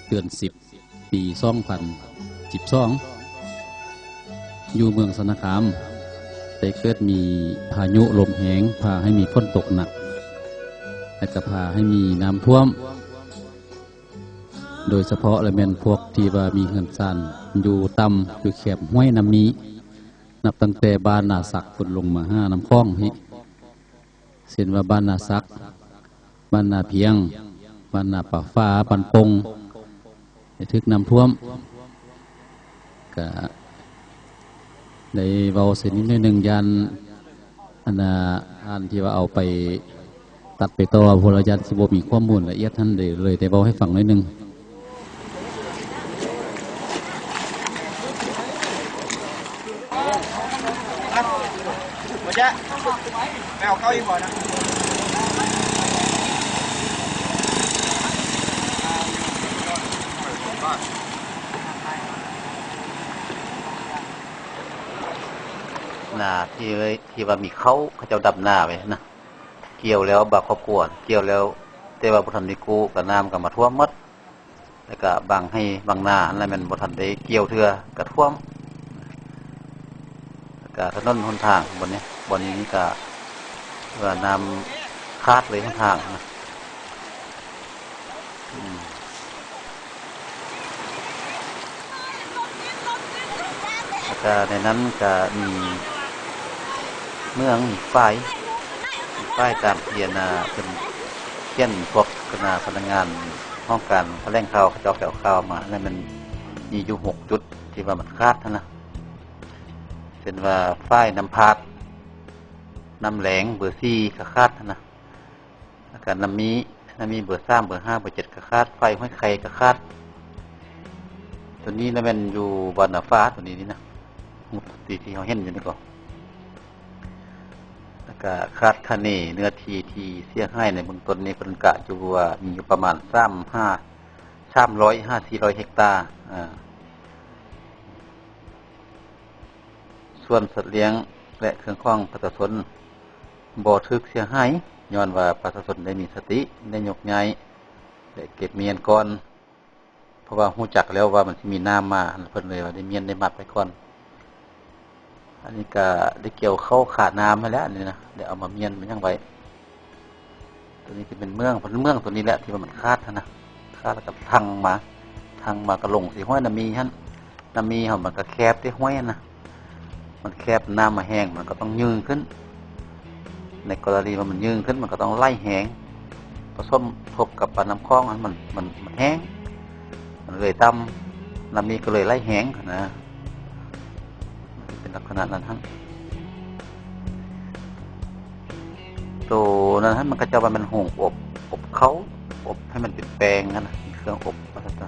ເດືອນສິບ ປີສອງພັນສິບສອງ ຢູ່ເມືອງຊະນະຄາມ ໄດ້ເກີດມີພາຍຸລົມແຮງ ພາໃຫ້ມີຝົນຕົກໜັກ ແລະ ກະພາໃຫ້ມີນ້ຳຖ້ວມ ໂດຍສະເພາະລະແມ່ນພວກທີ່ວ່າມີເຮືອນຊານຢູ່ຕ່ຳ ຢູ່ແຄມຫ້ວຍນ້ຳມີ ນັບຕັ້ງແຕ່ບ້ານນາສັກພຸ້ນລົງມາຫານ້ຳຂອງພີ້ ເຊັ່ນວ່າບ້ານນາສັກ, ບ້ານນາພຽງ, ບ້ານນາປາຟ້າ, ບ້ານປົ່ງ ໄດ້ຖືກນ້ຳຖ້ວມ. ກະໄດ້ເວົ້າເຊັ່ນນີ້ໜ້ອຍໜຶ່ງ ຢ້ານອັນນ່າ ທ່ານທີ່ວ່າເອົາໄປຕັດໄປຕໍ່ ເພາະວ່າຢ້ານຊິບໍ່ມີຂໍ້ມູນລະອຽດຫັ້ນ ເລີຍໄດ້ເວົ້າໃຫ້ຟັງໜ້ອຍໜຶ່ງ. ນາທີ່ ທີ່ວ່າມີເຂົ້າ ເຂົາເຈົ້າດຳນາໄວ້ນະ ກ່ຽວແລ້ວບາງຄອບຄົວ ກ່ຽວແລ້ວ ແຕ່ວ່າບໍ່ທັນໄດ້ກູ້ ກະນ້ຳກະມາຖ້ວມໝົດ. ແລ້ວກະບາງໄຮ່ບາງນາຫັ້ນລະແມ່ນບໍ່ທັນໄດ້ກ່ຽວເທື່ອກະຖ້ວມ. ແລ້ວກະຖະໜົນຫົນທາງບ່ອນນີ້ ບ່ອນນີ້ນີ້ກະວ່ານ້ຳຂາດເລີຍຫົນທາງນະ. ອືມ ແລ້ວກະໃນນັ້ນກະມີເມືອງ ມີຝ້າຍ ຝ້າຍຕາມທີ່ອັນນ່າ ເພິ່ນຂຽນ ພວກຄະນະພະນັກງານຫ້ອງການຖະແຫຼງຂ່າວ ເຂົາເຈົ້າໄປເອົາຂ່າວມາ ອັນນັ້ນມັນມີຢູ່ຫົກຈຸດທີ່ວ່າມັນຂາດຫັ້ນນະ ເຊັ່ນວ່າ ຝ້າຍນ້ຳພາດ ນ້ຳແລງເບີສີ່ກະຂາດຫັ້ນນະ. ແລ້ວກະນ້ຳມີ ນ້ຳມີເບີສາມ ເບີຫ້າ ເບີເຈັດກະຂາດ ຝ້າຍຫ້ວຍໄຄກະຂາດ. ໂຕນີ້ລະແມ່ນຢູ່ບ້ານນາຟ້າ ໂຕນີ້ນີ້ນະ ຮູບທີ່ ທີ່ເຮົາເຫັນຢູ່ນີ້ກໍ ແລ້ວກະຄາດຄະເນເນື້ອທີ່ທີ່ເສຍຫາຍໃນເບື້ອງຕົ້ນນີ້ ເພິ່ນກະຢູ່ວ່າມີຢູ່ປະມານສາມ ຫາ ສາມຮ້ອຍ ຫາ ສີ່ຮ້ອຍເຮັກຕາ. ອາ ສ່ວນສັດລ້ຽງ ແລະ ເຄື່ອງຂອງປະຊາຊົນບໍ່ຖືກເສຍຫາຍ ຍ້ອນວ່າປະຊາຊົນໄດ້ມີສະຕິ ໄດ້ຍົກຍ້າຍ ແລະ ເກັບມ້ຽນກ່ອນ ເພາະວ່າຮູ້ຈັກແລ້ວວ່າມັນຊິມີນ້ຳມາ ເພິ່ນເລີຍວ່າໄດ້ມ້ຽນໄດ້ມັດໄວ້ກ່ອນ. ອັນນີ້ກະໄດ້ກ່ຽວເຂົ້າຄານ້ຳຫັ້ນແຫຼະ ອັນນີ້ນະ ໄດ້ເອົາມາມ້ຽນມາຫຍັງໄວ້. ໂຕນີ້ກະເປັນເມືອງ ເປັນເມືອງໂຕນີ້ແຫຼະທີ່ວ່າມັນຂາດຫັ້ນນະ ຂາດແລ້ວກະທັງມາ ທັງມາກະລົງໃສ່ຫ້ວຍນ້ຳມີຫັ້ນ. ນ້ຳມີເຮົາມັນກະແຄບເດ້ ຫ້ວຍຫັ້ນນະ ມັນແຄບ ນ້ຳມັນແຮງ ມັນກະຕ້ອງຍືງຂຶ້ນ. ໃນກໍລະນີວ່າມັນຍືງຂຶ້ນ ມັນກະຕ້ອງໄຫຼແຮງ ປະສົມທົບກັບປານ້ຳຂອງຫັ້ນ ມັນ ມັນ ມັນແຮງ ມັນເລີຍຕ່ຳ ນ້ຳມີກະເລີຍໄຫຼແຮງຫັ້ນນະ. ເປັນລັກສະນະນັ້ນຫັ້ນ ໂຕນັ້ນຫັ້ນ ມັນເຂົາເຈົ້າວ່າແມ່ນໂຮງອົບ ອົບເຂົ້າ ອົບໃຫ້ມັນເປັນແປ້ງຫັ້ນນະ ເຄື່ອງອົບວ່າຊັ້ນຊະ.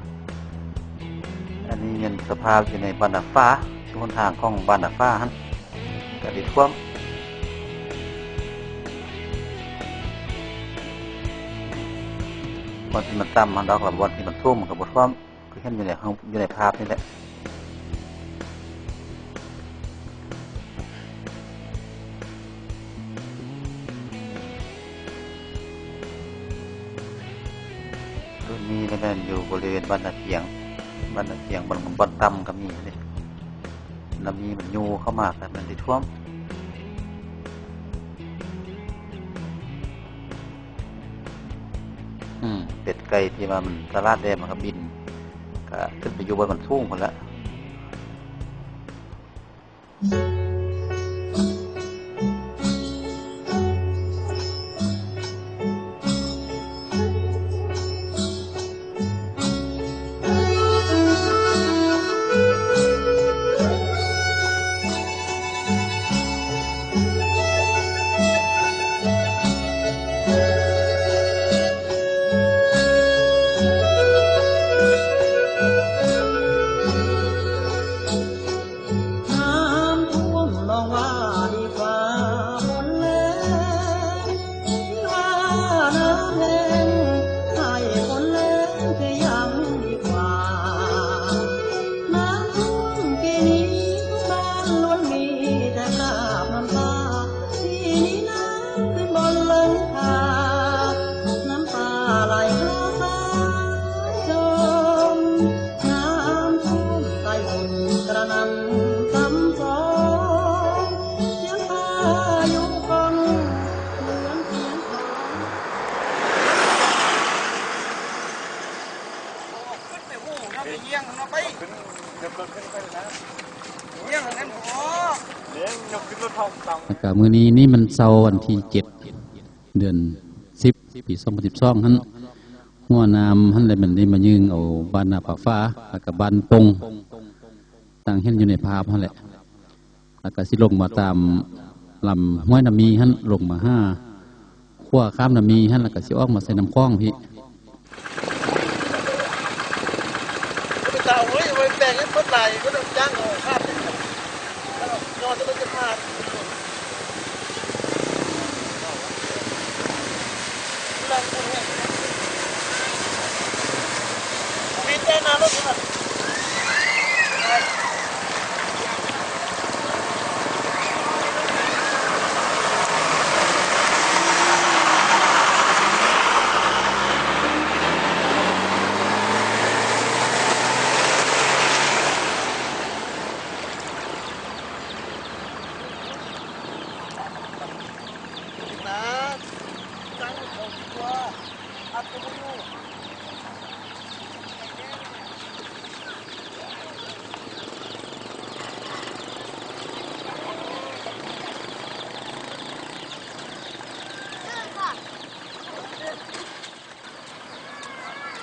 ອັນນີ້ແມ່ນສະພາບຢູ່ໃນບ້ານນາຟ້າ ຢູ່ຫົນທາງຂອງບ້ານນາຟ້າຫັ້ນ ກະໄດ້ຖ້ວມ ບ່ອນທີ່ມັນຕ່ຳຫັ້ນດອກ ລະບ່ອນທີ່ມັນສູງມັນກະບໍ່ຖ້ວມ. ຄືເຫັນຢູ່ໃນ ຢູ່ໃນພາບນີ້ແຫຼະ. ໂຕນີ້ລະແມ່ນຢູ່ບໍລິເວນບ້ານນາພຽງ ບ້ານນາພຽງ ບ່ອນ ບ່ອນຕ່ຳກະມີເດ້ ລະມີມັນຍູ້ເຂົ້າມາ ກະແມ່ນໄດ້ຖ້ວມ. ອືມ ເປັດໄກ່ທີ່ວ່າມັນສະຫຼາດແດ່ ມັນກະບິນ ກະຂຶ້ນໄປຢູ່ບ່ອນມັນສູງພຸ້ນແຫຼະ. ແລ້ວກະມື້ນີ້ນີ້ມັນເສົາວັນທີເຈັດ ເດືອນສິບ ປີສອງພັນສິບສອງຫັ້ນ ຫົວນ້ຳຫັ້ນແຫຼະ ມັນໄດ້ມາຍຶ່ງເອົາບ້ານນາຜາຟ້າ ແລ້ວກະບ້ານປົງ ດັ່ງເຫັນຢູ່ໃນພາບຫັ້ນແຫຼະ. ແລ້ວກະຊິລົງມາຕາມລຳຫ້ວຍນ້ຳມີຫັ້ນ ລົງມາຫາຂົວຂ້າມນ້ຳມີຫັ້ນ ແລ້ວກະຊິອອກມາໃສ່ນ້ຳຂອງພີ້.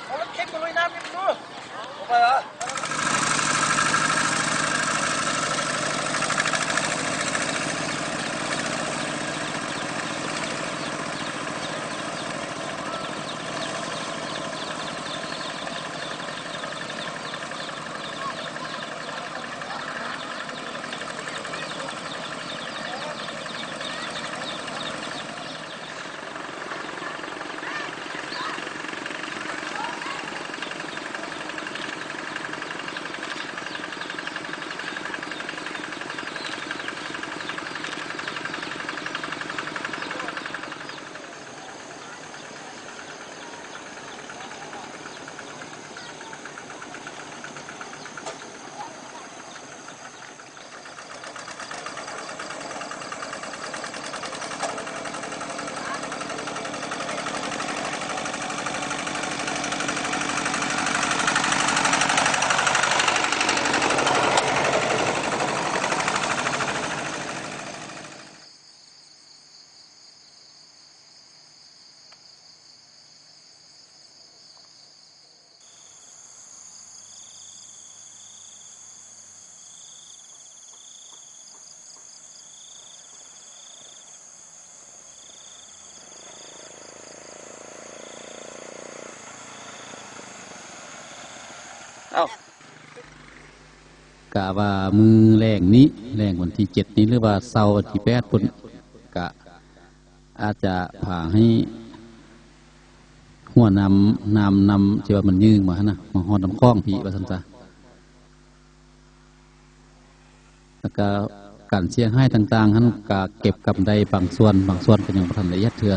ເອົາລົດເຂັນມາລຸຍນ້ຳນີ້ເບິ່ງດູ ເອົາໄປຫວາ? ເອົ້າ ກະວ່າມື້ແລງນີ້ ແລງວັນທີເຈັດນີ້ ຫຼືວ່າເຊົ້າວັນທີແປດພຸ້ນ ກະອາດຈະພາໃຫ້ຫົວນ້ຳ ນ້ຳ ນ້ຳທີ່ວ່າມັນຍື່ງມາຫັ້ນນະ ມາຮອດນ້ຳຂອງພີ້ ວ່າຊັ້ນຊະ. ແລ້ວກະການເສຍຫາຍຕ່າງໆຫັ້ນ ກະເກັບກຳໄດ້ບາງສ່ວນ ບາງສ່ວນກະຍັງບໍ່ທັນລະອຽດເທື່ອ.